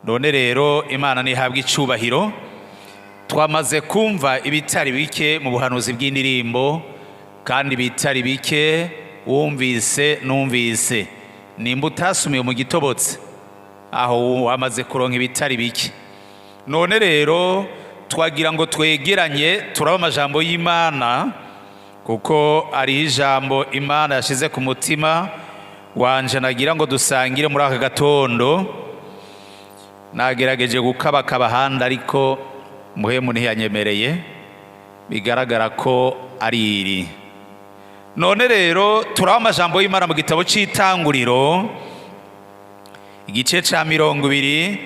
None rero Imana ntihabwa icubahiro. Twamaze kumva ibitari bike mu buhanuzi bw'indirimbo, kandi ibitari bike wumvise numvise. Nimba utasumiye mu gitobotse aho, wamaze kuronka ibitari bike. None rero twagira ngo twegeranye turabe amajambo y'Imana, kuko ari ijambo Imana yashize ku mutima wanje nagira ngo dusangire muri aka gatondo. Nagerageje gukabakaba ahandi, ariko Muhemu ntiyanyemereye, bigaragara ko ari iri. None rero turaba amajambo y'Imana mu gitabo cy'Itanguriro, igice cya 20,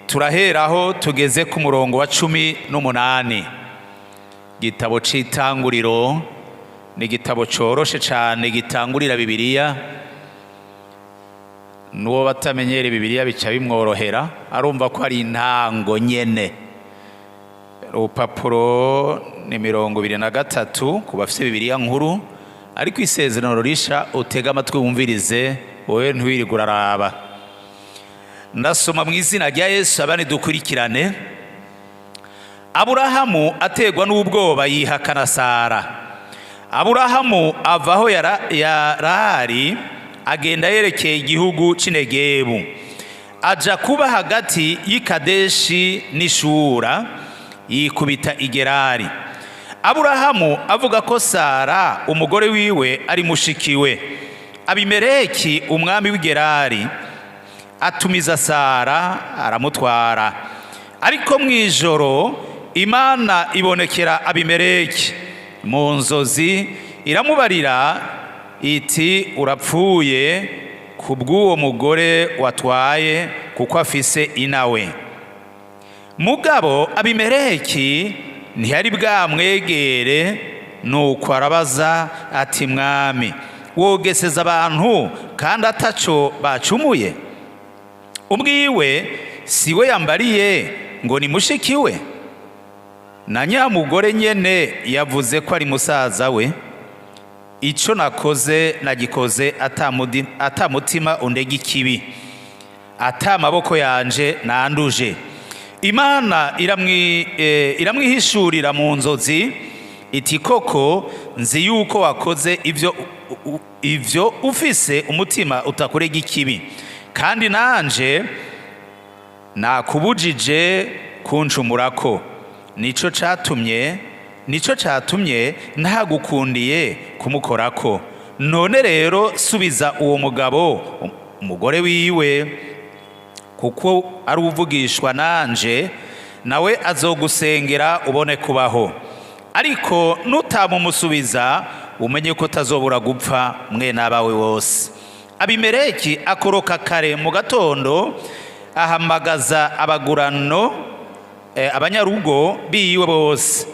turaheraho tugeze ku murongo wa 18. Igitabo cy'Itanguriro ni igitabo cyoroshe cyane gitangurira Bibiliya. N'uwo batamenyera Bibiliya bica bimworohera, arumva ko ari intango nyene. Urupapuro ni 23 ku bafite Bibiliya nkuru, ariko Isezerano Risha utega amatwi wumvirize, wowe ntiwirirwe uraraba. Ndasoma mu izina rya Yesu, abandi dukurikirane. Aburahamu ategwa n'ubwoba yihakana Sara. Aburahamu ava aho yarari, agenda yerekeye igihugu cy'Inegebu, aja kuba hagati y'Ikadeshi n'Ishura, yikubita Igerari. Aburahamu avuga ko Sara umugore wiwe ari mushikiwe. Abimeleki umwami w'Igerari atumiza Sara, aramutwara. Ariko mu ijoro Imana ibonekera Abimeleki mu nzozi, iramubarira iti: "Urapfuye ku bw'uwo mugore watwaye, kuko afise inawe." Mugabo Abimeleki ntiyari bwamwegere, nuko arabaza ati: "Mwami, wogeseza abantu kandi ataco bacumuye? Ubwiwe si we yambariye ngo ni mushiki we? Na nyamugore nyene yavuze ko ari musaza we. Ico nakoze nagikoze ata mutima undega ikibi, ata amaboko yanje nanduje." Imana iramwihishurira mu nzozi iti: "Koko nzi yuko wakoze ivyo ufise umutima utakurega ikibi, kandi nanje nakubujije kuncumurako. Nico catumye ntagukundiye kumukorako. None rero subiza uwo mugabo umugore wiwe, kuko ari uvugishwa nanje, nawe azogusengera ubone kubaho. Ariko nutamumusubiza, umenye ko utazobura gupfa mwe n'abawe bose." Abimeleki akoroka kare mu gatondo, ahamagaza abagurano, abanyarugo biwe bose,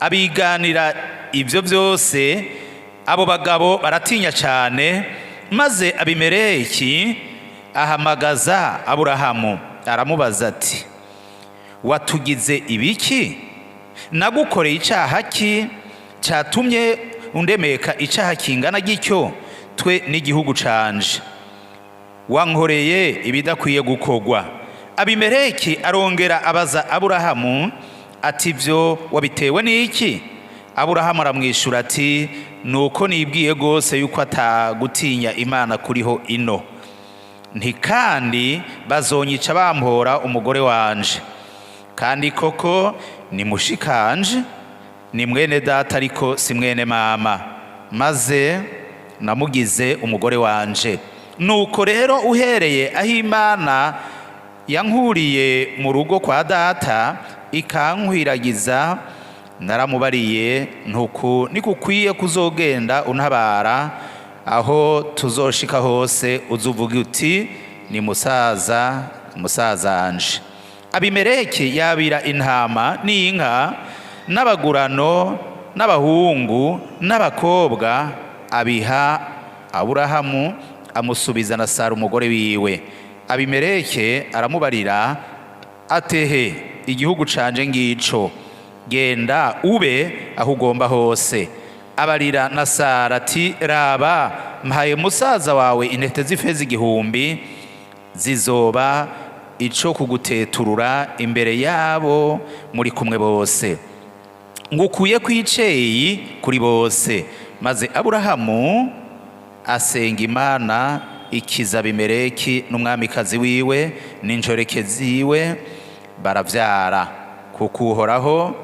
abiganira ibyo byose. Abo bagabo baratinya cyane. Maze Abimeleki ahamagaza Aburahamu, aramubaza ati: "Watugize ibiki? Nagukoreye icyaha ki cyatumye undemeka icyaha kingana gityo, twe n'igihugu canje? Wankoreye ibidakwiye gukorwa." Abimeleki arongera abaza Aburahamu ati: "Ibyo wabitewe n'iki?" Aburahamu aramwishyura ati: "Nuko nibwiye rwose yuko atagutinya Imana kuriho ino, nti kandi bazonyica bampora umugore wanje. Kandi koko ni mushikanje, ni mwene data ariko si mwene mama, maze namugize umugore wanje. Nuko rero uhereye aho Imana yankuriye mu rugo kwa data ikankwiragiza, naramubariye ntuku: nikukwiye kuzogenda untabara, aho tuzoshika hose uzuvuga uti: ni musaza musazanje." Abimeleki yabira intama n'inka n'abagurano n'abahungu n'abakobwa, abiha Aburahamu, amusubiza na Sara umugore wiwe. Abimeleke aramubarira atehe: "Igihugu canje ngico, genda ube aho ugomba hose." Abarira na Sara ati: "Raba, mpaye musaza wawe intete z'ifeza 1000, zizoba ico kuguteturura imbere yabo muri kumwe bose, ngukuye kw'iceyi kuri bose. Maze Aburahamu asenga Imana, ikiza Abimeleki n'umwamikazi wiwe n'inshoreke ziwe, baravyara, kuko Uhoraho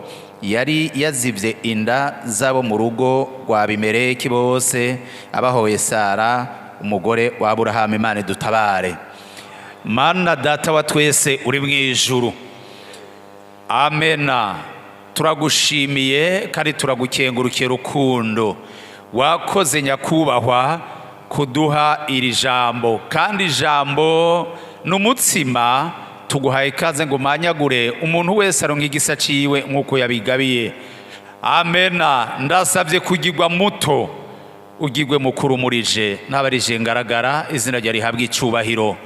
yari yazivye inda z'abo mu rugo rwa Abimeleki bose, abahoye Sara umugore wa Aburahamu. Imana idutabare. Mana Data wa twese uri mu ijuru, amena, turagushimiye kandi turagukengurukiye rukundo wakoze, nyakubahwa, kuduha iri jambo, kandi ijambo ni umutsima. Tuguhaye ikaze ngo umanyagure, umuntu wese aronka igisa ciwe nk'uko yabigabiye. Amena. Ndasabye kugirwa muto, ugirwe mukuru murije, ntabarije ngaragara, izina rya rihabwa icubahiro.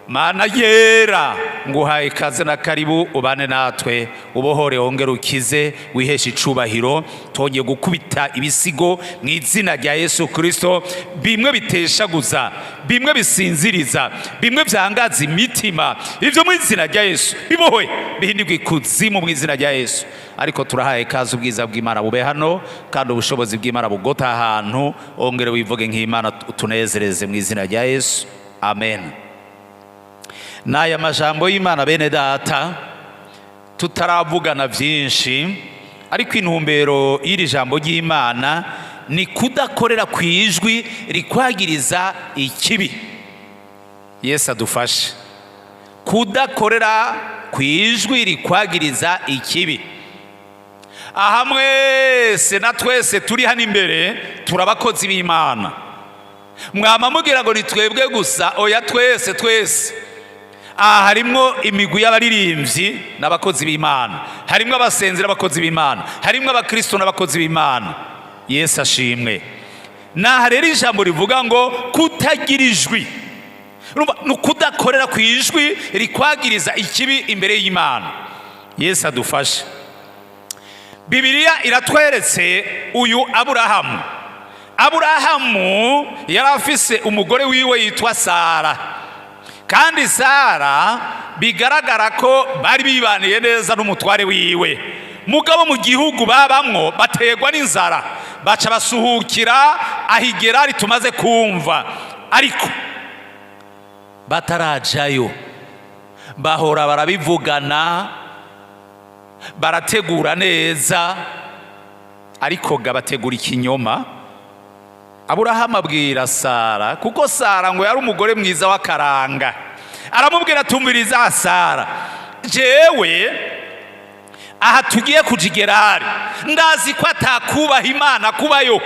Mana yera, nguhaye ikaze na karibu, ubane natwe, ubohore, wongere ukize, wiheshe icubahiro. Twongeye gukubita ibisigo mu izina rya Yesu Kristo, bimwe biteshaguza, bimwe bisinziriza, bimwe byangaza imitima, ibyo mu izina rya Yesu bibohwe, bihindirwe ikuzimu mu izina rya Yesu. Ariko turahaye ikaze, ubwiza bw'Imana bube hano kandi ubushobozi bw'Imana bugota ahantu, wongere wivuge nk'Imana, utunezereze mu izina rya Yesu, amen. N'aya majambo y'Imana, bene data, tutaravugana byinshi, ariko intumbero y'iri jambo ry'Imana ni kudakorera ku ijwi rikwagiriza ikibi. Yesu adufashe kudakorera ku ijwi rikwagiriza ikibi. Aha mwese na twese turi hano imbere turi abakozi b'Imana. Mwama mugira ngo ni twebwe gusa? Oya, twese twese. Aha harimwo imigwi y'abaririmbyi n'abakozi b'Imana, harimwo abasenzi n'abakozi b'Imana, harimwo abakristo n'abakozi b'Imana. Yesu ashimwe. Naha rero ijambo rivuga ngo kutagira ijwi. Urumva, ni ukudakorera ku ijwi rikwagiriza ikibi imbere y'Imana. Yesu adufashe. Bibiliya iratweretse uyu Aburahamu. Aburahamu yari afise umugore wiwe yitwa Sara, kandi Sara bigaragara ko bari bibaniye neza n'umutware wiwe. Mugabo mu gihugu babamwo baterwa n'inzara, baca basuhukira aho i Gerari tumaze kumva. Ariko batarajayo bahora barabivugana, barategura neza, ariko ga bategura ikinyoma. Aburahamu abwira Sara, kuko Sara ngo yari umugore mwiza w'akaranga, aramubwira: "Tumviriza Sara, jewe aha tugiye kuja i Gerari ndazi ko atakubaha Imana kubayo.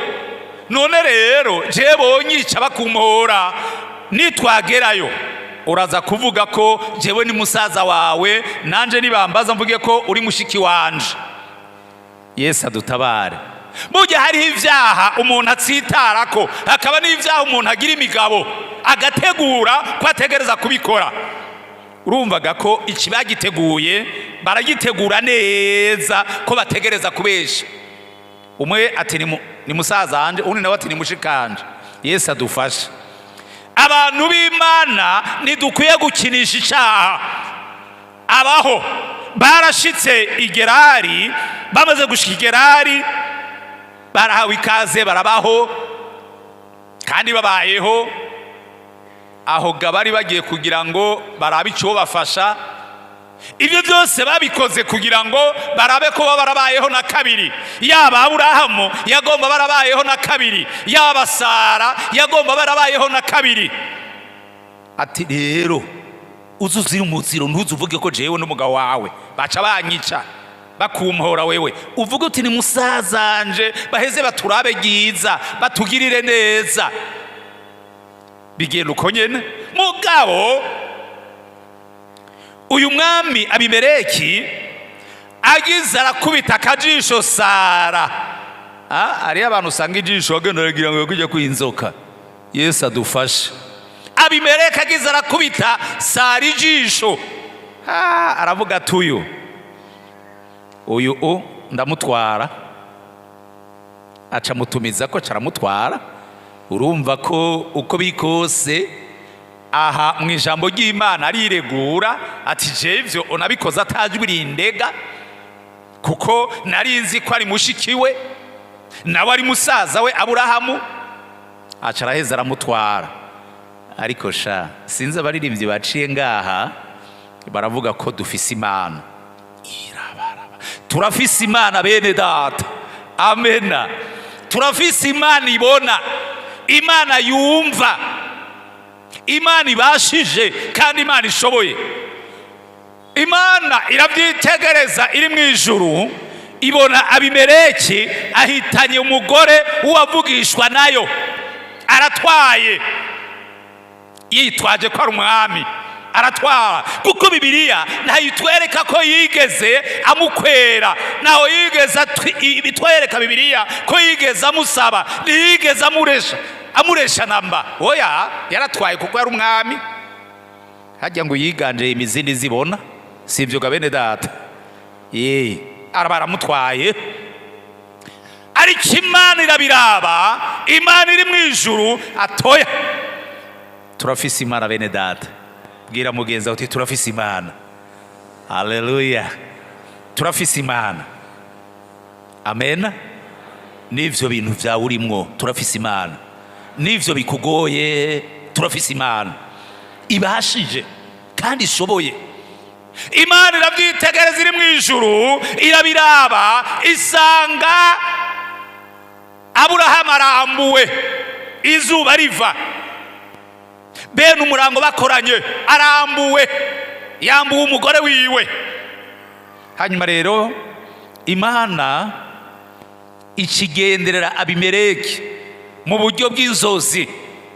None rero jewe bonyica bakumpora. Nitwagerayo uraza kuvuga ko jewe ni musaza wawe, nanje nibambaza mvuge ko uri mushiki wanje." Yesu adutabare. Burya hariho ibyaha umuntu atsitarako, hakaba n'ibyaha umuntu agira imigabo, agategura ko ategereza kubikora. Urumvaga ko iki bagiteguye, baragitegura neza ko bategereza kubesha. Umwe ati ni musaza wanje, undi nawe ati ni mushikanje. Yesu adufashe. Abantu b'Imana, ntidukwiye gukinisha icyaha. Abaho barashitse i Gerari. Bamaze gushika i Gerari barahawe ikaze, barabaho kandi babayeho aho ga bari bagiye kugira ngo barabe icyo bafasha. Ibyo byose babikoze kugira ngo barabe ko baba barabayeho na kabiri. Yaba Aburahamu yagomba barabayeho na kabiri, yaba Sara yagomba barabayeho na kabiri. Ati: "Rero uze uzira umuziro, ntuze uvuge ko jewe n'umugabo wawe, baca banyica bakumpora. Wewe uvuge uti ni musazanje, baheze baturabe ryiza, batugirire neza." Bigenda uko nyene. Mugabo uyu mwami Abimeleki agize arakubita akajisho Sara. Hariyo abantu usanga ijisho bagenda baragira ngo kujya kwinzoka. Yesu adufashe. Abimeleki agize arakubita Sara ijisho, aravuga ati: Uyu u ndamutwara." Aca mutumiza ko aca aramutwara. Urumva ko uko biri kose Aha mu ijambo ry'Imana ariregura ati: "Je ivyo unabikoze atajwi rindega, kuko nari nzi ko ari mushiki we, nawe ari musaza we Aburahamu." Aca araheza aramutwara. Ariko sha, sinzi, abaririmbyi baciye ngaha baravuga ko dufise Imana. Irabaraba, turafise Imana, bene data. Amena. Turafise Imana ibona, Imana yumva, Imana ibashije kandi Imana ishoboye. Imana irabyitegereza iri mu ijuru, ibona Abimeleki ahitanye umugore w'uwavugishwa nayo, aratwaye yitwaje ko ari umwami, aratwara. Kuko Bibiliya ntayitwereka ko yigeze amukwera, ntaho yigeze itwereka Bibiliya ko yigeze amusaba, ntiyigeze amuresha, amuresha namba. Oya, yaratwaye kuko yari umwami. Hajya ngo yiganje imizindi zibona, si ibyo ga bene data? Ye, araba aramutwaye. Ariko Imana irabiraba, Imana iri mu ijuru atoya. Turafise Imana, bene data. Bwira mugenzi wawe uti: "Turafise Imana." Haleluya, turafise Imana. Amen. N'ivyo bintu vyawe urimwo, turafise Imana. N'ivyo bikugoye, turafise Imana ibashije kandi ishoboye. Imana irabyitegereza iri mu ijuru, irabiraba, isanga Aburahamu arambuwe izuba riva, bene umurango bakoranye, arambuwe, yambuwe umugore wiwe. Hanyuma rero Imana ikigenderera Abimeleki mu buryo bw'inzozi,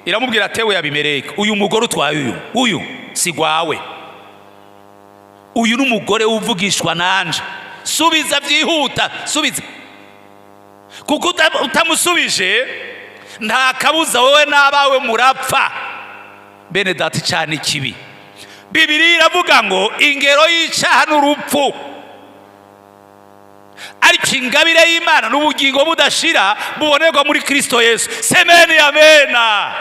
iramubwira: "Atewe Abimeleki, uyu mugore utwaye, uyu si gwawe, uyu ni umugore uvugishwa nanje. Subiza byihuta, subiza, kuko utamusubije nta kabuza wowe n'abawe murapfa." Bene data, cyane ikibi, Bibiri iravuga ngo ingero y'icyaha n'urupfu, ariko ingabire y'Imana n'ubugingo budashira bubonerwa muri Kristo Yesu. Semeni amena.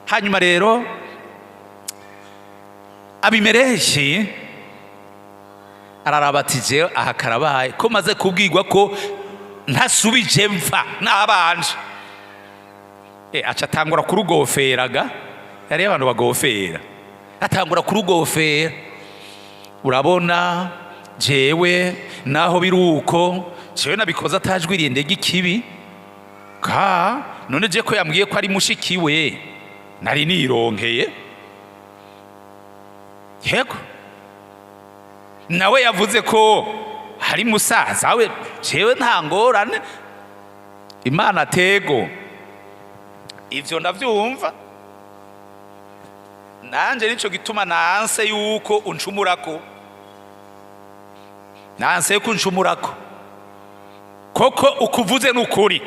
Hanyuma rero Abimeleki araraba ati: "Jewe aha karabaye, ko maze kubwirwa ko ntasubije mfa nabanje." Aca atangura kurugoferaga. Hariyo abantu bagofera, atangura kurugofera: "Urabona jewe naho biri uko, jewe nabikoze atajwiriye ndege ikibi ka. None je ko yambwiye ko ari mushiki we, nari nironkeye. Yego, nawe yavuze ko hari musaza we, jewe nta ngorane." Imana: "Tego, ivyo ndavyumva nanje, nico gituma nanse yuko uncumurako, nanse yuko uncumurako. Koko ukuvuze n'ukuri,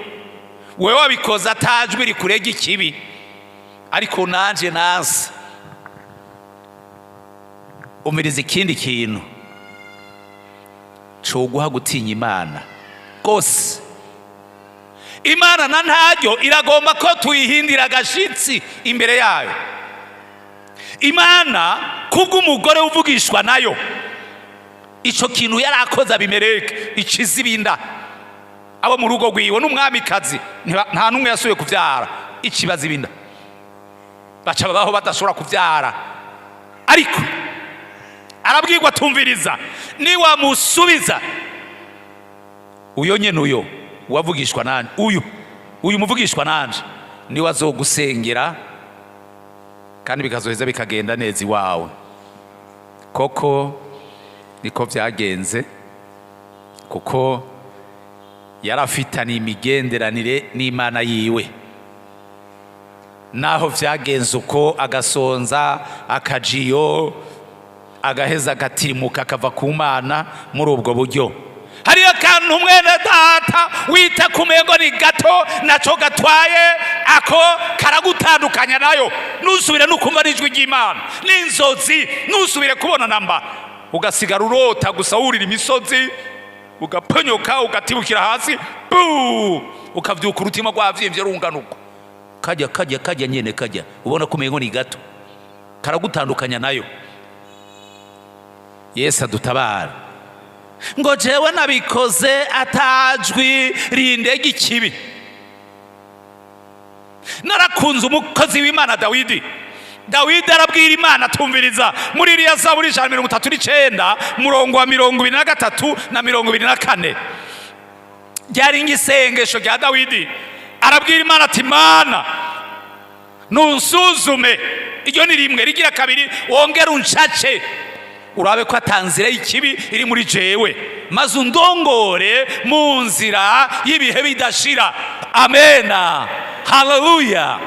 wewe wabikoze atajwi rikurega ikibi, ariko nanje nanse." Umiriza ikindi kintu coguha gutinya Imana rwose. Imana na ntaryo iragomba ko tuyihindira agashitsi imbere yayo. Imana kubw'umugore uvugishwa nayo, ico kintu yari akoze Abimeleki, icizibinda abo mu rugo rwiwe n'umwamikazi, nta n'umwe yasubiye kuvyara. Ikibazo ibinda, baca babaho badashobora kuvyara. Ariko arabwirwa: "Atumviriza, niwamusubiza uyo nyene, uyo wavugishwa nanje, uyu muvugishwa nanje, niwe azogusengera kandi bikazoheza bikagenda neza iwawe." Koko niko byagenze, kuko yarafitaniye imigenderanire n'Imana yiwe. Naho vyagenze uko, agasonza akajiyo, agaheza agatirimuka akava ku Mana muri ubwo buryo. Hariyo akantu, mwene data, wita ku mengo ni gato, naco gatwaye, ako karagutandukanya nayo. Nusubire nukumva n'ijwi ry'Imana n'inzozi, nusubire kubona namba, ugasigara urota gusa wurira imisozi, ugaponyoka, ugatibukira hasi, bu, ukavyuka urutima rwavyimbye rungana uko. Kajya kajya kajya nyene kajya ubona ko umengo ni gato, karagutandukanya nayo. Yesu adutabara. Ngo jewe nabikoze atajwi rindega ikibi. Narakunze umukozi w'Imana Dawidi. Dawidi arabwira Imana, atumviriza muri iriya Zaburi 139, murongo wa 23 na 24. Ryari nk'isengesho rya Dawidi. Arabwira Imana ati: "Mana, nunsuzume." Iryo ni rimwe. Rigira kabiri: "Wongere uncace, urabe ko atanzira y'ikibi iri muri jewe, maze undongore mu nzira y'ibihe bidashira." Amena, haleluya.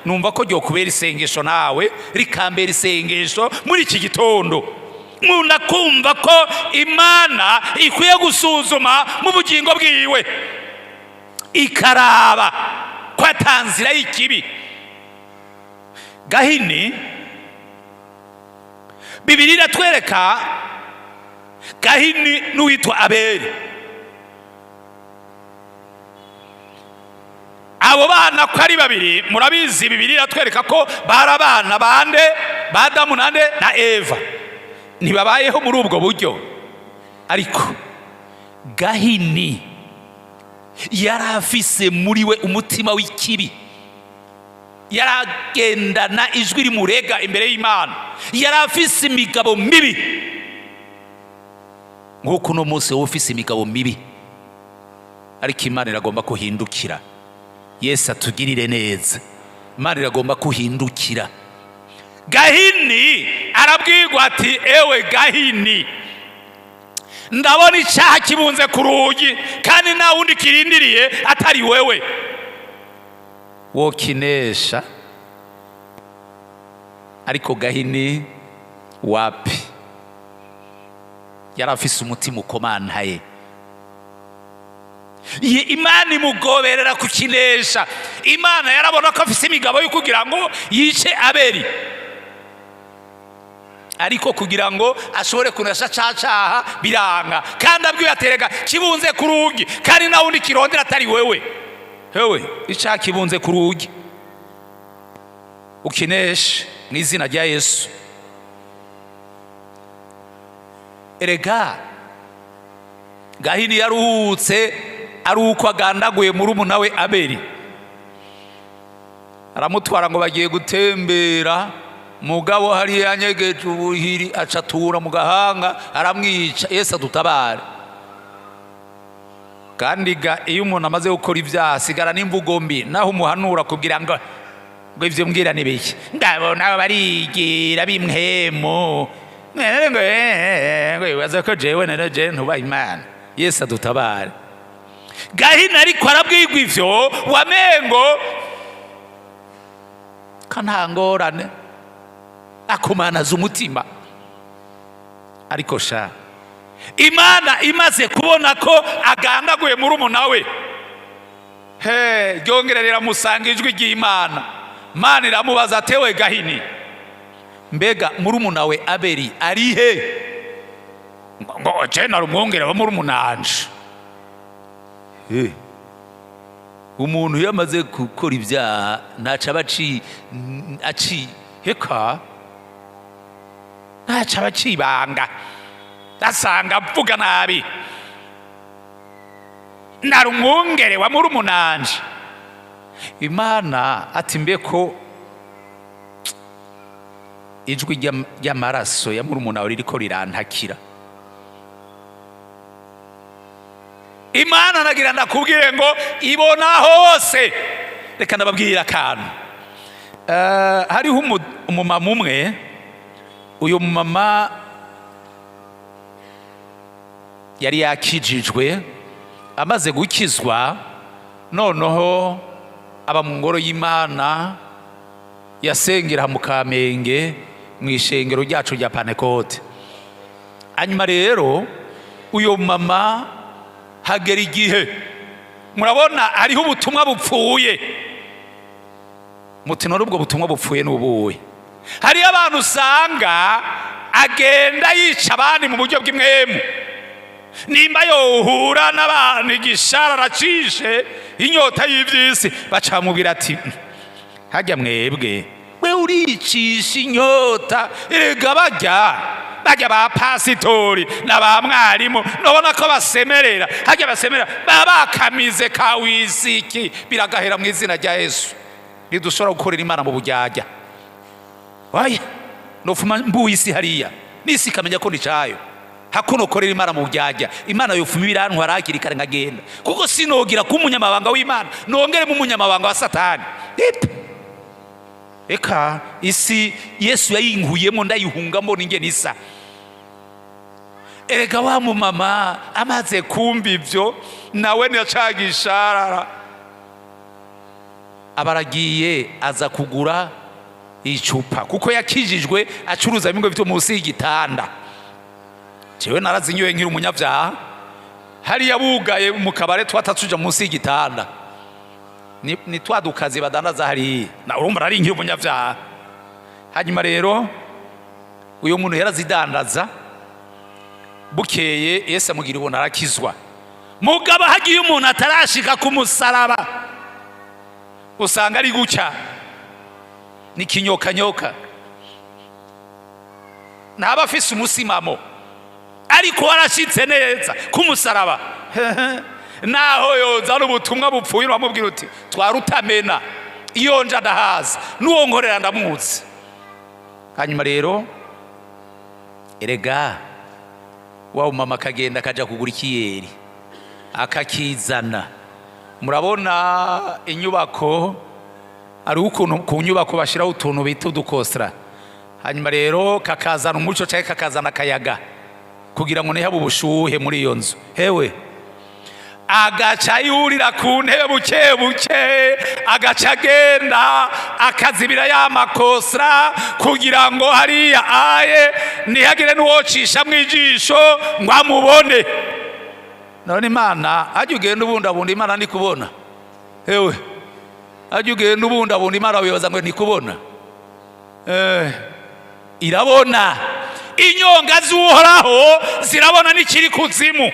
Numva ko ryo kubera isengesho, nawe rikambera isengesho muri iki gitondo. Nkunda kumva ko Imana ikwiye gusuzuma mu bugingo bwiwe, ikaraba ko atanzira y'ikibi. Gahini, Bibiri iratwereka Gahini n'uwitwa Abeli. Abo bana ko ari babiri, murabizi, Bibiri iratwereka ko bari abana bande? Ba Adamu nande? Na Eva. Ntibabayeho muri ubwo buryo, ariko Gahini yari afise muri we umutima w'ikibi, yaragendana ijwi rimurega imbere y'Imana, yari afise imigabo mibi, nk'uko uno munsi wowe ufise imigabo mibi, ariko Imana iragomba kuhindukira. Yesu atugirire neza. Imana iragomba kuhindukira. Gahini arabwirwa ati: "Ewe Gahini, ndabona icyaha kibunze ku rugi, kandi nta wundi kirindiriye atari wewe wokinesha." Ariko Gahini wapi, yari afise umutima ukomantaye. Iyi Imana imugoberera kukinesha. Imana yarabona ko afise imigabo yo kugira ngo yice Abeli, ariko kugira ngo ashobore kunesha ca caha biranga, kandi abwiwe aterega kibunze ku rugi, kandi nta wundi kirondera atari wewe. Hewe, icaha kibunze ku rugi, ukineshe mu izina rya Yesu. Erega Gahini yaruhutse ari uko agandaguye murumuna we Abeli. Aramutwara ngo bagiye gutembera, mugabo hariya yanyegeje ubuhiri, acatura mu gahanga, aramwica. Yesu adutabare. Kandi ga iyo umuntu amaze gukora ibyaha asigara n'imvugo mbi, naho umuhanura kugira ngo ivyo mbwira ni biki, ndabona barigira bimwemo ngo bibaza ko jewe nero je ntubaha Imana. Yesu adutabare. Gahini ariko arabwirwa ivyo, wamengo ka nta ngorane, akomanaza umutima. Ariko sha, Imana imaze kubona ko agandaguye murumuna we, he, ryongera riramusanga ijwi ry'Imana. Mana iramubaza atewe: "Gahini, mbega murumuna we Abeli ari he?" Ngo je nari umwungere wa murumunanje. Umuntu iyo amaze gukora ibyaha ntaco aba aci heka, ntaco aba acibanga, asanga avuga nabi: "Nari umwungere wa murumunanje." Imana ati: "Mbe ko ijwi ry'amaraso ya murumuna wawe ririko rirantakira?" Imana, nagira ndakubwiye ngo ibona hose. Reka ndababwira akantu. Hariho umumama umwe. Uyu mumama yari yakijijwe. Amaze gukizwa, noneho aba mu ngoro y'Imana, yasengera mu Kamenge mu ishengero ryacu rya Pantekote. Hanyuma rero uyu mama hagera igihe, murabona hariho ubutumwa bupfuye, muti: "None ubwo butumwa bupfuye ni ubuhe?" Hariyo abantu usanga agenda yica abandi mu buryo bw'imwemu. Nimba yohura n'abantu igishara aracishe inyota y'iby'isi, bacamubwira ati Hajya mwebwe we uricisha inyota. Erega bajya ba pasitori na ba mwarimu, nubona ko basemerera, hajya basemerera baba bakamize ka wisiki, biragahera mu izina rya Yesu. Ntidushobora gukorera Imana mu bujyajya. Waya nofuma mbuye isi hariya, n'isi ikamenya ko ndicayo. Hakuno korera Imana mu bujyajya, Imana yofuma ibirantwara hakiri kare nkagenda, kuko sinogira kuba umunyamabanga w'Imana nongeremo umunyamabanga wa Satani. Epfa. Eka isi Yesu yayinkuyemo, ndayihungamo n'ingene isa. Erega wa mumama amaze kumva ibyo, nawe ntiyacaga isharara, aba aragiye aza kugura icupa, kuko yakijijwe acuruza bimwe byo munsi y'igitanda. Jewe narazinyoye nkiri umunyabyaha, hariya bugaye mu kabare twatatuja munsi y'igitanda, ni twa dukazi badandaza hariya. Na urumva nari nkiri umunyabyaha. Hanyuma rero uyu muntu yarazidandaza, bukeye Yesu amugira ubuntu, arakizwa. Mugabo hagiye umuntu atarashika ku musaraba, usanga ari gutya n'ikinyokanyoka, ntaba afise umusimamo. Ariko warashitse neza ku musaraba, naho yozana ubutumwa bupfuye, uramubwira uti: "Twarutamena iyo nja ndahaza, n'uwo nkorera ndamuzi." Hanyuma rero erega wa mama akagenda akaja kugura ikiyeri, akakizana. Murabona inyubako, hariho ukuntu ku nyubako bashyiraho utuntu bita udukositara, hanyuma rero kakazana umuco cyangwa kakazana akayaga kugira ngo ntihabe ubushuhe muri iyo nzu. Hewe, agaca yurira ku ntebe buke buke, agaca agenda akazibira ya makositara kugira ngo hariya aye ntihagire n'uwocishamwo ijisho ngo amubone. None Imana, ajya ugenda ubundabunda, Imana ntikubona? Hewe, ajya ugenda ubundabunda Imana, wibaza ngo ntikubona? Irabona. Inyonga z'Uhoraho zirabona n'ikiri kuzimu.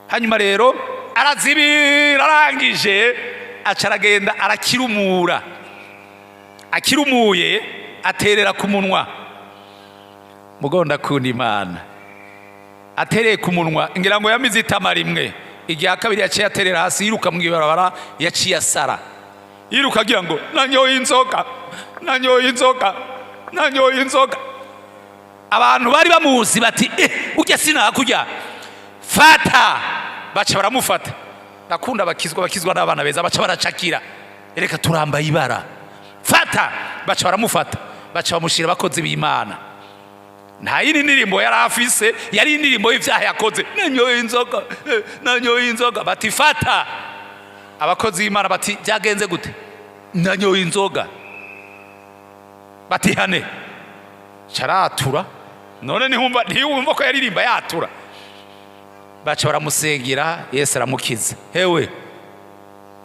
Hanyuma rero arazibira, arangije aca aragenda arakirumura. Akirumuye aterera ku munwa. Mugo ndakunda Imana. Atereye ku munwa, ngira ngo yamize itama rimwe. Igihe kabiri yaciye aterera hasi, yiruka mu ibarabara, yaciye asara, yiruka agira ngo: "Nanyoye inzoga, nanyoye inzoga, nanyoye inzoga." Abantu bari bamuzi bati: "Eh, ujya sinakujya fata." Baca baramufata. Ndakunda bakizwa, bakizwa n'abana beza. Baca baracakira: "Reka turambaye ibara, fata." Baca baramufata, baca bamushyira abakozi b'Imana. Nta yindi ndirimbo yari afise, yari indirimbo y'ibyaha yakoze: "Nanyoye inzoga, nanyoye inzoga." Bati: "Fata." Abakozi b'Imana bati: "Byagenze gute?" "Nanyoye inzoga." Bati: "Hane." Caratura. None ntiyumva, ntiyumva ko yaririmba yatura. Baca baramusengera, Yesu aramukiza. Hewe,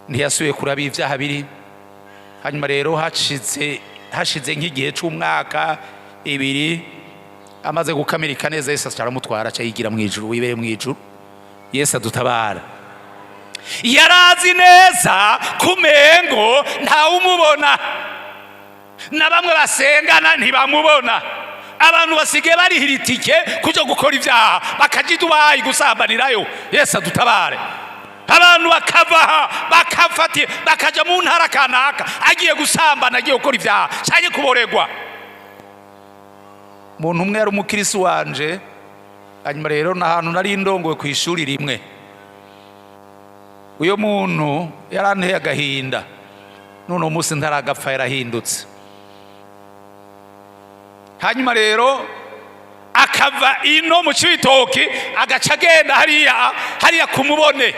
ntiyasubiye kuraba ibyaha biri. Hanyuma rero hashize nk'igihe c'umwaka 2, amaze gukamirika neza, Yesu aca aramutwara, aca yigira mu ijuru, wibere mu ijuru. Yesu adutabara. Yarazi neza kumengo ntawumubona, na bamwe basengana ntibamubona. Abantu basigaye barihira itike kuja gukora ibyaha, bakaja i Dubayi gusambanirayo. Yesu adutabare. Abantu bakava aha, bakafati, bakaja mu ntara kanaka, agiye gusambana, agiye gukora ibyaha cyangwa kuboregwa. Umuntu umwe yari umukirisi wanje. Hanyuma rero n'ahantu nari ndongowe ku ishuri rimwe, uyo muntu yaranteye agahinda. None uwo munsi ntaragapfa, yarahindutse. Hanyuma rero akava ino mu Cibitoki, agaca agenda hariya hariya kumubone,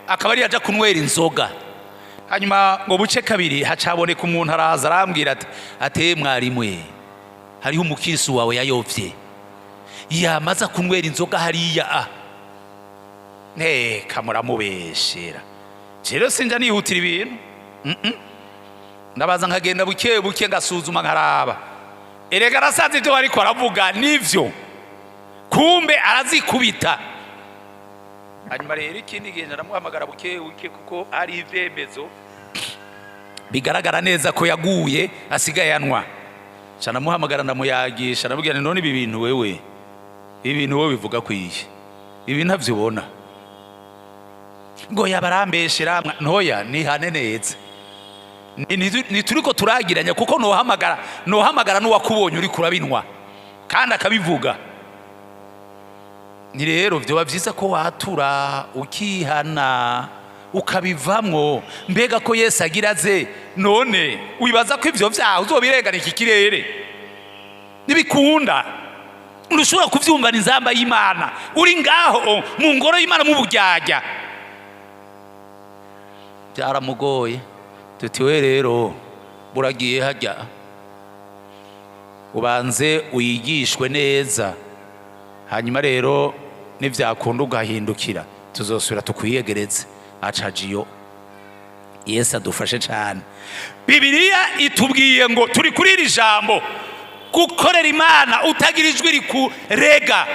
akaba ariyo aja kunywera inzoga. Hanyuma ngo buce kabiri, hacaboneka umuntu, araza arambwira ati: "Ate mwarimu, hariho umukirisu wawe yayovye, yamaze kunywera inzoga hariya." A nteka muramubeshera. Rero sinja nihutira ibintu. Ndabaza, nkagenda buke buke, ngasuzuma, nkaraba. Erega arasaza, ibyo bariko aravuga nivyo, kumbe arazikubita. Hanyuma rero ikindi gihe ndamuhamagara buke buke, kuko ari ivyemezo. Bigaragara neza ko yaguye, asigaye anywa. Ca ndamuhamagara, ndamuyagisha, ndamubwira nti: "None ibi bintu wewe, ibi bintu wowe bivuga kwiye, ibi ntavyo ubona?" Ngo yabarambeshera. Ntoya nihane neza. Ntituriko turagiranya, kuko nohamagara n'uwakubonye uri kurabinwa kandi akabivuga. Ni rero vyoba vyiza ko watura, ukihana, ukabivamwo. Mbega ko Yesu agira aze, none wibaza ko ivyo vyaha uzobirengana iki kirere? Ntibikunda. Ntushobora kuvyumvana inzamba y'Imana uri ngaho mu ngoro y'Imana mu buryarya. Byaramugoye. Tuti: "We rero buragiye hajya ubanze wigishwe neza, hanyuma rero nivyakunda ugahindukira, tuzosubira tukwiyegereze." Acajiyo. Yesu adufashe cyane. Bibiliya itubwiye ngo turi kuri iri jambo: gukorera Imana utagira ijwi rikurega.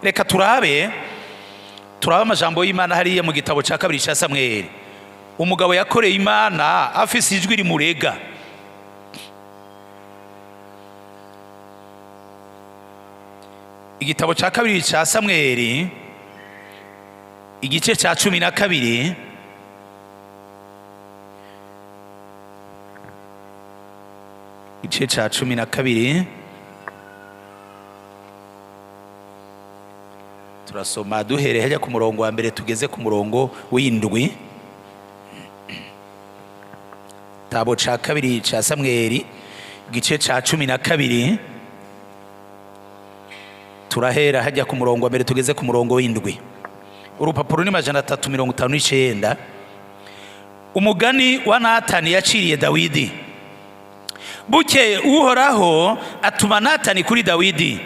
Reka turabe amajambo y'Imana hariya mu gitabo cya kabiri cya Samweli, umugabo yakoreye Imana afise ijwi rimurega. Igitabo cya kabiri cya Samweli, igice cya 12. Igice cya 12, turasoma duhereye hajya ku murongo wa mbere tugeze ku murongo w'indwi. Gitabo cya kabiri cya Samweli, igice cya 12, turahera hajya ku murongo wa mbere tugeze ku murongo w'indwi. Urupapuro ni 359. Umugani wa Natani yaciriye Dawidi. Bukeye Uhoraho atuma Natani kuri Dawidi.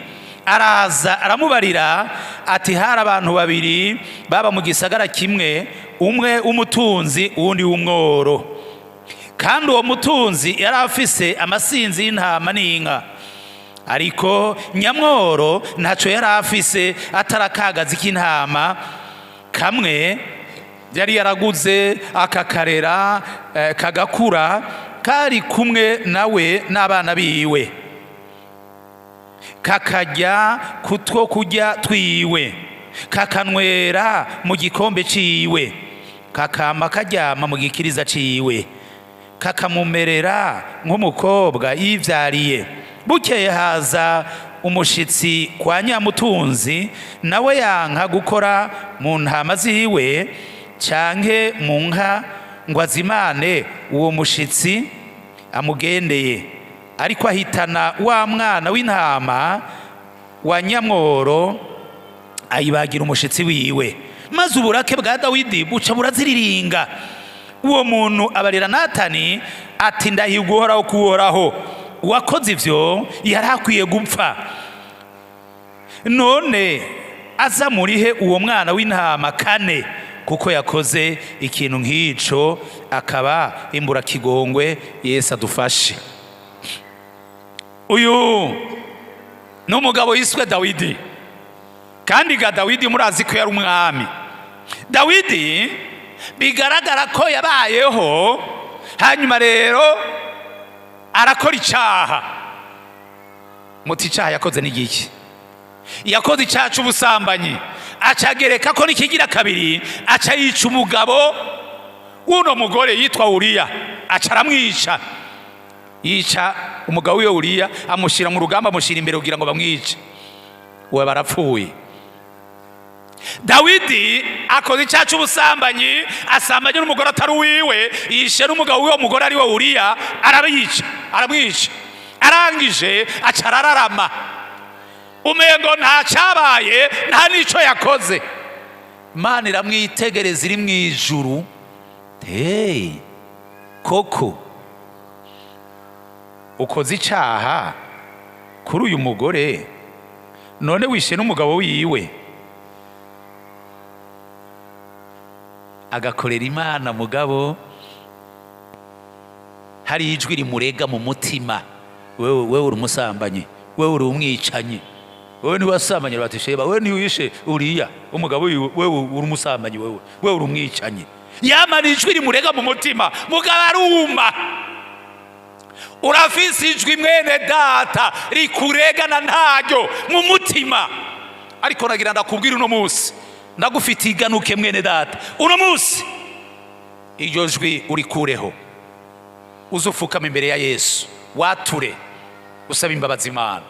Araza aramubarira ati: "Hari abantu babiri baba mu gisagara kimwe, umwe w'umutunzi, uwundi w'umworo. Kandi uwo mutunzi yari afise amasinzi y'intama n'inka, ariko nyamworo ntacyo yari afise atari akagazi k'intama kamwe yari yaraguze, akakarera kagakura. Kari kumwe nawe n'abana biwe, kakarya kutwo kurya twiwe, kakanywera mu gikombe ciwe, kakama karyama mu gikiriza ciwe, kakamumerera nk'umukobwa yivyariye. Bukeye haza umushitsi kwa nyamutunzi, nawe yanka gukora mu ntama ziwe canke mu nka ngo azimane uwo mushitsi amugendeye, ariko ahitana wa mwana w'intama wa nyamworo, ayibagira umushitsi wiwe. Maze uburake bwa Dawidi buca buraziriringa. Uwo muntu abarira Natani ati: 'Ndahirwa Uhoraho kuhoraho, uwakoze ivyo yari akwiye gupfa. None aza murihe uwo mwana w'intama kane, kuko yakoze ikintu nk'ico akaba imburakigongwe.'" Yesu adufashe. Uyu ni umugabo yiswe Dawidi, kandi ga Dawidi murazi ko yari umwami. Dawidi bigaragara ko yabayeho, hanyuma rero arakora icaha. Muti: "Icaha yakoze ni igiki?" Yakoze icaha c'ubusambanyi, acagereka ko n'ikigira kabiri, aca yica umugabo w'uno mugore yitwa Uriya, aca aramwica. Yica umugabo wiwe Uriya, amushyira mu rugamba, amushyira imbere kugira ngo bamwice. Uwe barapfuye. Dawidi akoze icyaha cy'ubusambanyi, asambanye n'umugore atari uwiwe, yishe n'umugabo w'uwo mugore ari we Uriya, arabica, aramwica. Arangije aca arararama, umengo nta cyabaye, nta n'icyo yakoze. Imana iramwitegereza iri mu ijuru: "Hey, koko ukoze icyaha kuri uyu mugore, none wishe n'umugabo wiwe." Agakorera Imana, mugabo hari ijwi rimurega mu mutima: "Wewe, wewe uri umusambanyi, wewe uri umwicanyi, wewe niwe wasambanye Batisheba, wewe niwe wishe Uriya umugabo wiwe, wewe uri umusambanyi, wewe uri umwicanyi." Yamana ijwi rimurega mu mutima, mugabo aruma. Urafise ijwi, mwene data, rikuregana ntaryo mu mutima, ariko nagira ndakubwira uno munsi, ndagufitiye iganuke, mwene data. Uno munsi iryo jwi urikureho, uze ufukama imbere ya Yesu, wature, usaba imbabazi Imana.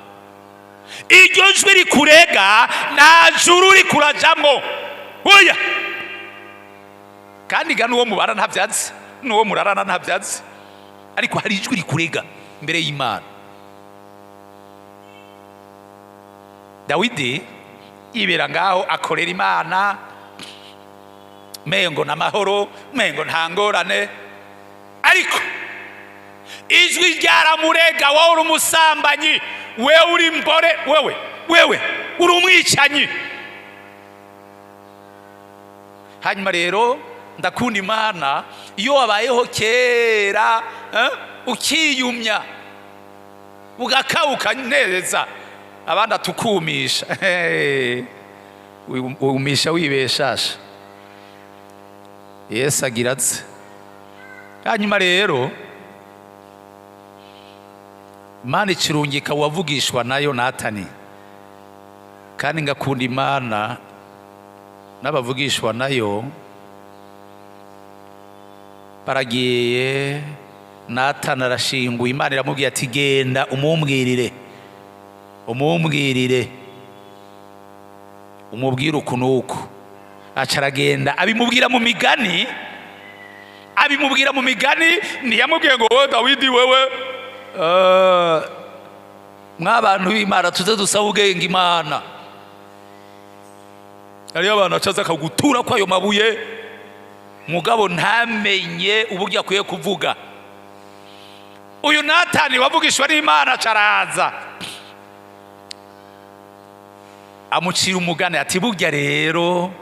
Iryo jwi rikurega, nta juru rikurajamwo, oya. Kandi ga n'uwo mubara ntabyazi, n'uwo murarana ntabyazi, ariko hari ijwi rikurega imbere y'Imana. Dawidi yibera ngaho, akorera Imana, mengo n'amahoro, mengo nta ngorane, ariko ijwi ryaramurega: "Wowe uri umusambanyi, wewe uri mbore, wewe uri umwicanyi." Hanyuma rero ndakunda Imana, iyo wabayeho kera, ukiyumya, ugakawuka neza, abandi atukumisha, wumisha wibeshasha. Yesu agira atse. Hanyuma rero Imana ikirungika wavugishwa nayo Natani. Kandi ngakunda Imana n'abavugishwa nayo. Baragiye, Natani arashinguye. Imana iramubwira ati: "Genda umumbwirire, umumbwirire, umubwire uku n'uku." Aca aragenda, abimubwira mu migani, abimubwira mu migani. Ntiyamubwiye ngo: "Wowe Dawidi, wewe." Mw'abantu b'Imana, tuze dusaba ubwenge Imana. Hariyo abantu acaza akagutura kwayo mabuye, mugabo ntamenye uburyo akwiye kuvuga. Uyu Natani wavugishwa n'Imana acaraza, amucira umugani ati: "Burya rero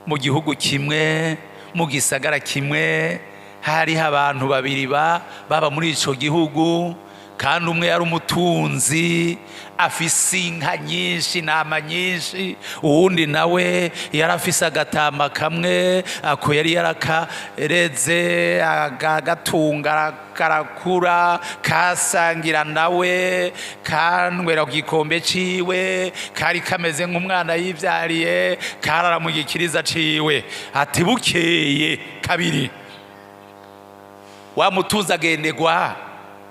mu gihugu kimwe, mu gisagara kimwe, hariho abantu babiri baba muri ico gihugu, kandi umwe yari umutunzi, afise inka nyinshi, intama nyinshi. Uwundi nawe yari afise agatama kamwe, ako yari yarakareze, agatunga, karakura, kasangira nawe, kanywera ku gikombe ciwe, kari kameze nk'umwana yivyariye, karara mu gikiriza ciwe." Ati: "Bukeye kabiri, wa mutunzi agendegwa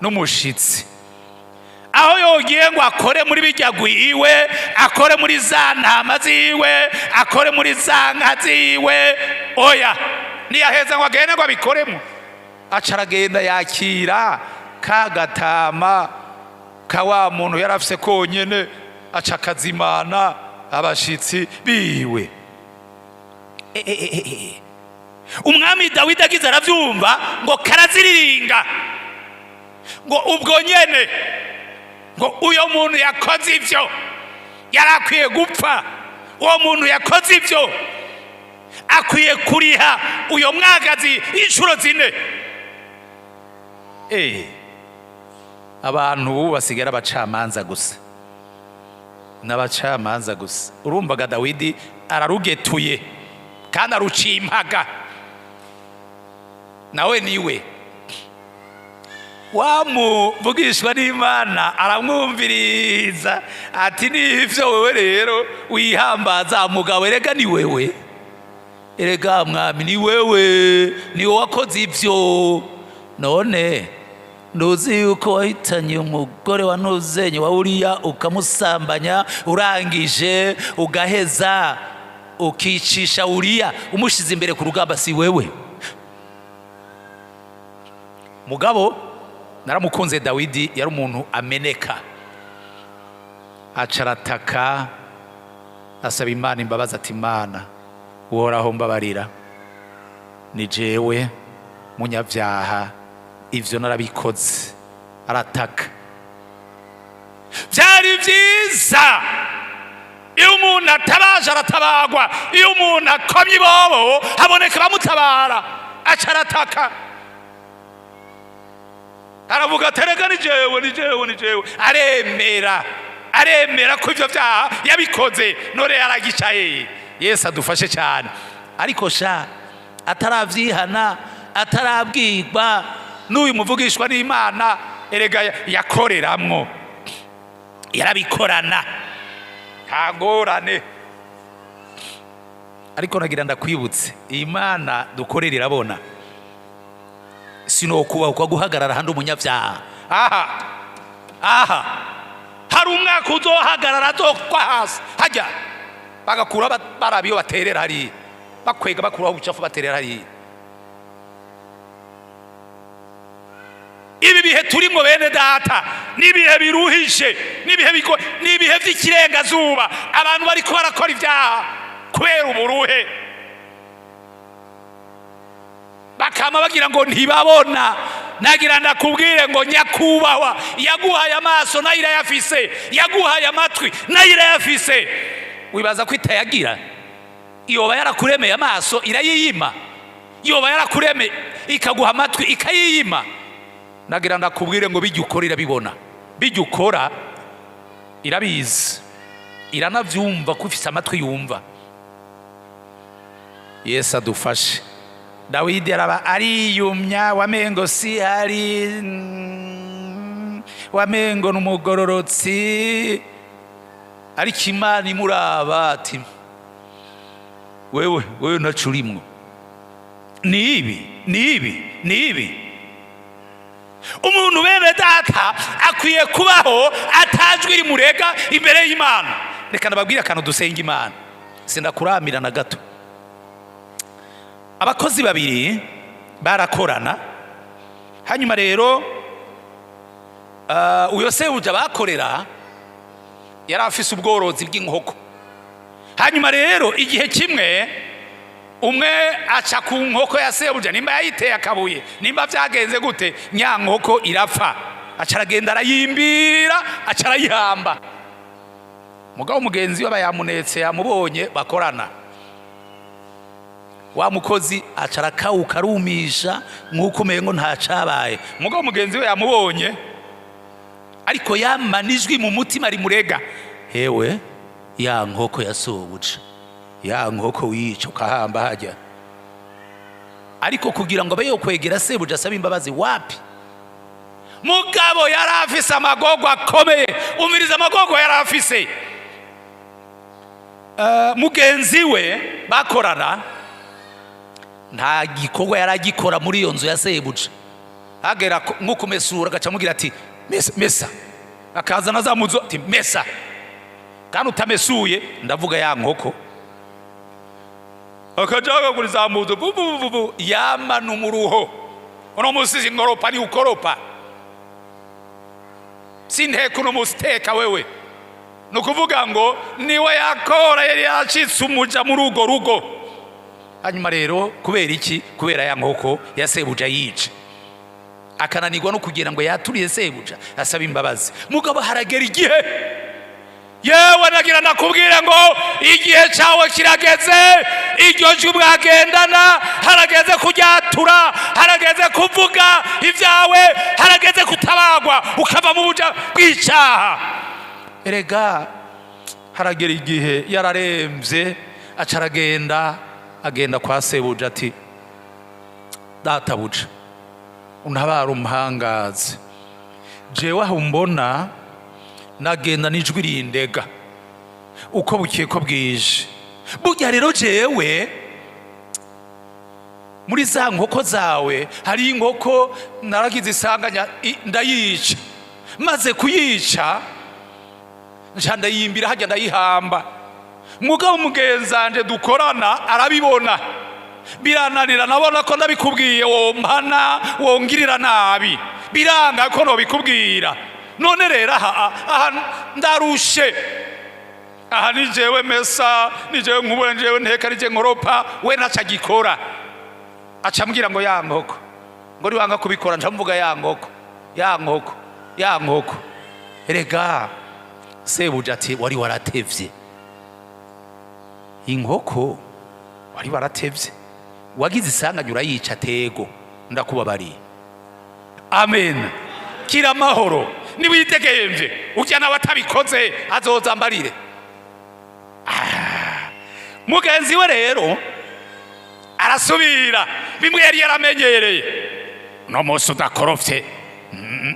n'umushitsi. Aho yogiye ngo akore muri bijya gwiwe, akore muri za ntama ziwe, akore muri za nka ziwe, oya, ntiyaheza ngo agende ngo abikoremo. Aca aragenda, yakira ka gatama ka wa muntu yari afise konyene, aca akazimana abashitsi biwe." Umwami Dawidi agize aravyumva, ngo karaziriringa, ngo ubwo nyene, ngo uyo muntu yakoze ivyo yari akwiye gupfa, uwo muntu yakoze ivyo akwiye kuriha uyo mwagazi inshuro 4. Abantu ubu basigara abacamanza gusa, n'abacamanza gusa. Urumvaga Dawidi ararugetuye kandi aruciye impaga. Nawe niwe wamuvugishwa n'Imana aramwumviriza, ati: "Nivyo, wewe rero wihambaza, mugabo erega ni wewe, erega mwami, ni wewe, ni wowe wakoze ivyo. None ntuzi yuko wahitanye umugore wa ntuzenye wa Uriya, ukamusambanya, urangije ugaheza ukicisha Uriya, umushize imbere ku rugamba? Si wewe?" Mugabo naramukunze Dawidi, yari umuntu ameneka. Aca arataka, asaba Imana imbabazi, ati: "Imana Uhoraho, mbabarira, ni jewe munyabyaha, ivyo narabikoze." Arataka. Byari byiza, iyo umuntu atabaje aratabagwa, iyo umuntu akomye ibobo haboneka abamutabara. Aca arataka, aravuga ati: "Erega ni jewe, ni jewe, ni jewe." Aremera, aremera ko ivyo vyaha yabikoze. None yaragicaye. Yesu adufashe cyane. Ariko sha, Ataravyihana, atarabwirwa n'uyu muvugishwa n'Imana. Erega yakoreramwo, yarabikorana, nta ngorane. Ariko nagira ndakwibutse, Imana dukorera irabona. Sinokubahukwa guhagarara handi umunyabyaha. Aha aha hari umwaka uzohagarara, azokwa hasi hajya, bagakura baraba iyo baterera hariya, bakwega, bakuraho ubucafu, baterera hariya. Ibi bihe turimo, bene data, n'ibihe biruhije, n'ibihe bigo, n'ibihe by'ikirengazuba. Abantu bariko barakora ibyaha kubera uburuhe, bakama bagira ngo ntibabona. Nagira ndakubwire ngo nyakubahwa, yaguhaye amaso nayo irayafise, yaguhaye amatwi nayo irayafise. Wibaza ko itayagira? Yoba yarakuremeye amaso irayiyima? Yoba yarakuremeye ikaguha amatwi ikayiyima? Nagira ndakubwire ngo bijya ukora irabibona, bijya ukora irabizi, iranabyumva ko ufise amatwi yumva. Yesu adufashe. Dawidi araba ariyumya, wamengo si hari, wamengo ni umugororotsi, ariko Imana imuraba ati: "Wewe, wewe ntaco urimwo." Ni ibi, ni ibi, ni ibi. Umuntu, bene data, akwiye kubaho atajwi rimurega imbere y'Imana. Reka ndababwire akantu, dusenga Imana, sindakuramira na gato. Abakozi babiri barakorana. Hanyuma rero uyo sebuja bakorera yari afise ubworozi bw'inkoko. Hanyuma rero igihe kimwe umwe aca ku nkoko ya sebuja, nimba yayiteye akabuye, nimba byagenze gute, nya nkoko irapfa. Aca aragenda, arayimbira, aca arayihamba. Mugabo mugenzi we aba yamunetse, yamubonye bakorana. Wa mukozi aca arakawuka, arumisha nk'uko umengo ntacabaye. Mugabo mugenzi we yamubonye, ariko yamana ijwi mu mutima rimurega: "Hewe, ya nkoko ya sobuja, ya nkoko wica ukahamba hajya." Ariko kugira ngo abe yokwegera sebuja asaba imbabazi, wapi. Mugabo yari afise amagorwa akomeye. Umviriza amagorwa yari afise. Mugenzi we bakorana nta gikorwa yari agikora muri iyo nzu ya sebuja. Hagera nko kumesura, agaca amubwira ati: "Mesa, mesa." Akazana za muzo ati: "Mesa, kandi utamesuye ndavuga ya nkoko." Akaja akagura za muzo bu bu bu bu, yamana umuruho. Uno munsi sinkoropa, ni ukoropa, sinteka uno munsi, teka wewe. Ni ukuvuga ngo niwe yakora, yari yacitse umuja muri urwo rugo. Hanyuma rero kubera iki? Kubera ya nkoko ya sebuja yica, akananirwa no kugira ngo yaturiye sebuja asaba imbabazi. Mugabo haragera igihe. Yewe, nagira nakubwire ngo igihe cyawe kirageze. Iryo jwi mwagendana harageze kuryatura, harageze kuvuga ibyawe, harageze kutabagwa ukava mu buja bw'icyaha. Erega haragera igihe, yararembye, aca aragenda, agenda kwa sebuja ati: "Databuja, untabara, umuhangazi. Jewe aho mbona nagenda n'ijwi rindega uko bukeye ko bwije. Burya rero jewe muri za nkoko zawe hari inkoko naragize isanganya, ndayica. Maze kuyica, nca ndayimbira hajya, ndayihamba. Mugabo mugenzanje dukorana arabibona, birananira. Nabona ko ndabikubwiye wompana, wongirira nabi, biranga ko nobikubwira. None rero aha aha ndarushe. Aha ni jewe mesa, ni jewe nkubura, ni jewe nteka, ni jewe nkoropa, we ntaco agikora." Aca ambwira ngo ya nkoko, ngo niwanga kubikora nca mvuga ya nkoko, ya nkoko, ya nkoko. Erega sebuja ati: "Wari waratevye, inkoko wari waratevye, wagize isanganya urayica. Tego ndakubabariye." Amen. Kira amahoro, niwidegemvye. Urya nawe atabikoze azoza ambarire. Mugenzi we rero Arasubira bimwe yari yaramenyereye: "No munsi udakorofye,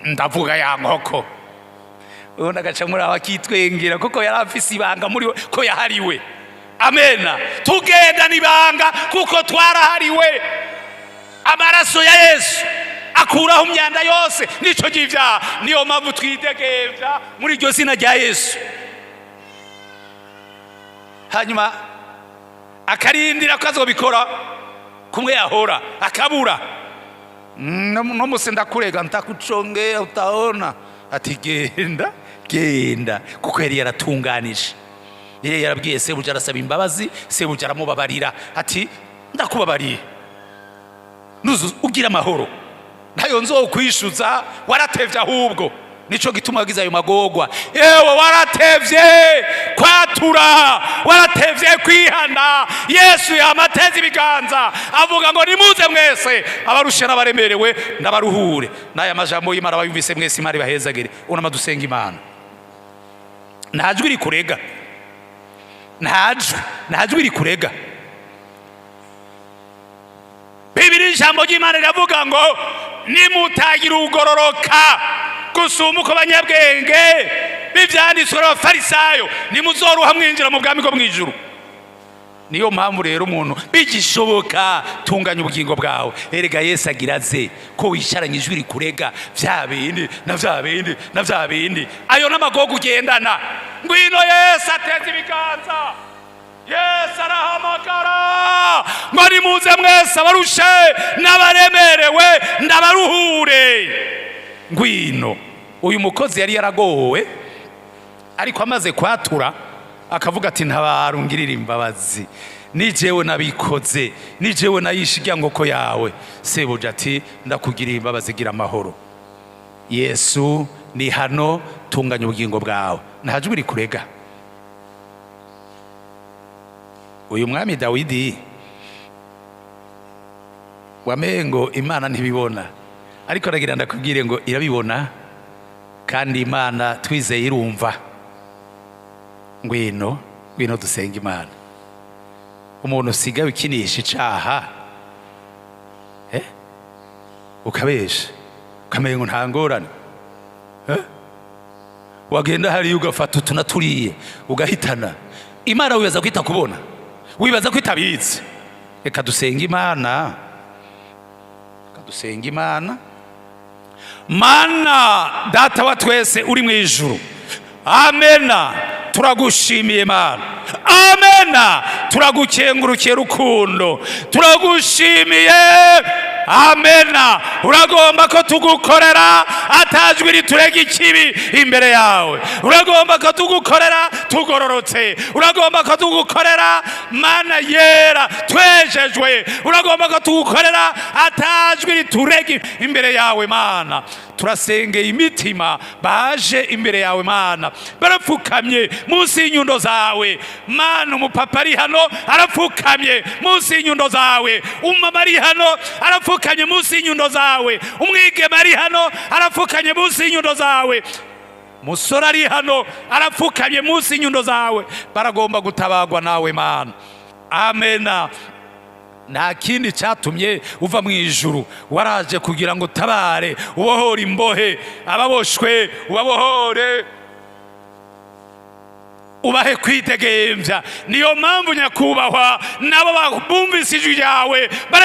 ndavuga ya nkoko." Ubundi agaca muri aho akitwengera, kuko yari afise ibanga muri we ko yahariwe. Amena. Tugendana ibanga kuko twarahariwe. Amaraso ya Yesu akuraho imyanda yose nico c'ivyaha. Niyo mpamvu twidegemvya muri iryo zina rya Yesu. Hanyuma akarindira ko azobikora kumwe yahora, akabura. No musi ndakurega, ntakuchongea, utaona." Ati: "Genda, genda," kuko yari yaratunganije, yari yarabwiye sebuja, arasaba imbabazi, sebuja aramubabarira, ati: "Ndakubabariye, nuzu ugira amahoro, ntayo nzokwishuza, waratevye." Ahubwo nico gituma wagize ayo magorwa. Yewe, waratevye kwatura, waratevye kwihana. Yesu yamateze ibiganza avuga ngo: "Nimuze mwese abarushe n'abaremerewe, ndabaruhure." N'aya majambo y'Imana bayumvise mwese, Imana ibahezagire. Unama dusenga Imana. Nta jwi rikurega, nta jwi, nta jwi rikurega. Bibiri, ijambo ry'Imana riravuga ngo nimutagira ugororoka gusumba uko abanyabwenge b'ibyanditswe n'Abafarisayo, nimuzoruha mwinjira mu bwami bwo mu ijuru. Niyo mpamvu rero umuntu bigishoboka, tunganya ubugingo bwawe. Erega Yesu agira aze, ko wicaranye ijwi rikurega bya bindi na bya bindi na bya bindi, ayo n'amagogo ugendana. Ngwino, Yesu ateze ibiganza. Yesu arahamagara ngo: "Nimuze mwese abarushe n'abaremerewe, ndabaruhure." Ngwino. Uyu mukozi yari yaragowe, ariko amaze kwatura akavuga ati: "Ntabara, ungirira imbabazi, ni jewe nabikoze, ni jewe nayishe irya nkoko yawe." Sebuja ati: "Ndakugiriye imbabazi, gira amahoro." Yesu ni hano. Tunganya ubugingo bwawe, nta jwi rikurega. Uyu mwami Dawidi wamengo Imana ntibibona, ariko aragira ndakubwire ngo irabibona, kandi Imana twizeye irumva. Ngwino, ngwino dusenga Imana. Umuntu usigaye ukinisha icaha, ukabesha, ukamenya ngo nta ngorane, Wagenda hariya ugafata utu na turiye ugahitana. Imana wibaza ko itakubona? Wibaza ko itabizi? Reka dusenga Imana, reka dusenga Imana. Mana Data wa twese uri mu ijuru, amena, turagushimiye Mana. Amena, turagukengurukiye rukundo, turagushimiye. Amena. Uragomba ko tugukorera atajwi riturega ikibi imbere yawe. Uragomba ko tugukorera tugororotse. Uragomba ko tugukorera, Mana yera, twejejwe. Uragomba ko tugukorera atajwi riturega imbere yawe. Mana, turasengeye imitima baje imbere yawe. Mana, barapfukamye munsi y'inyundo zawe. Mana, umupapa ari hano arapfukamye munsi y'inyundo zawe, umumama ari hano arapfukamye munsi y'inyundo zawe, umwigeme ari hano arapfukamye munsi y'inyundo zawe, musore ari hano arapfukamye munsi y'inyundo zawe. Baragomba gutabagwa nawe, Mana. Amena. Nta kindi cyatumye uva mu ijuru, waraje kugira ngo utabare, ubohore imbohe, ababoshwe ubabohore, ubahe kwidegemvya. Niyo mpamvu, nyakubahwa, nabo bumvise ijwi ryawe.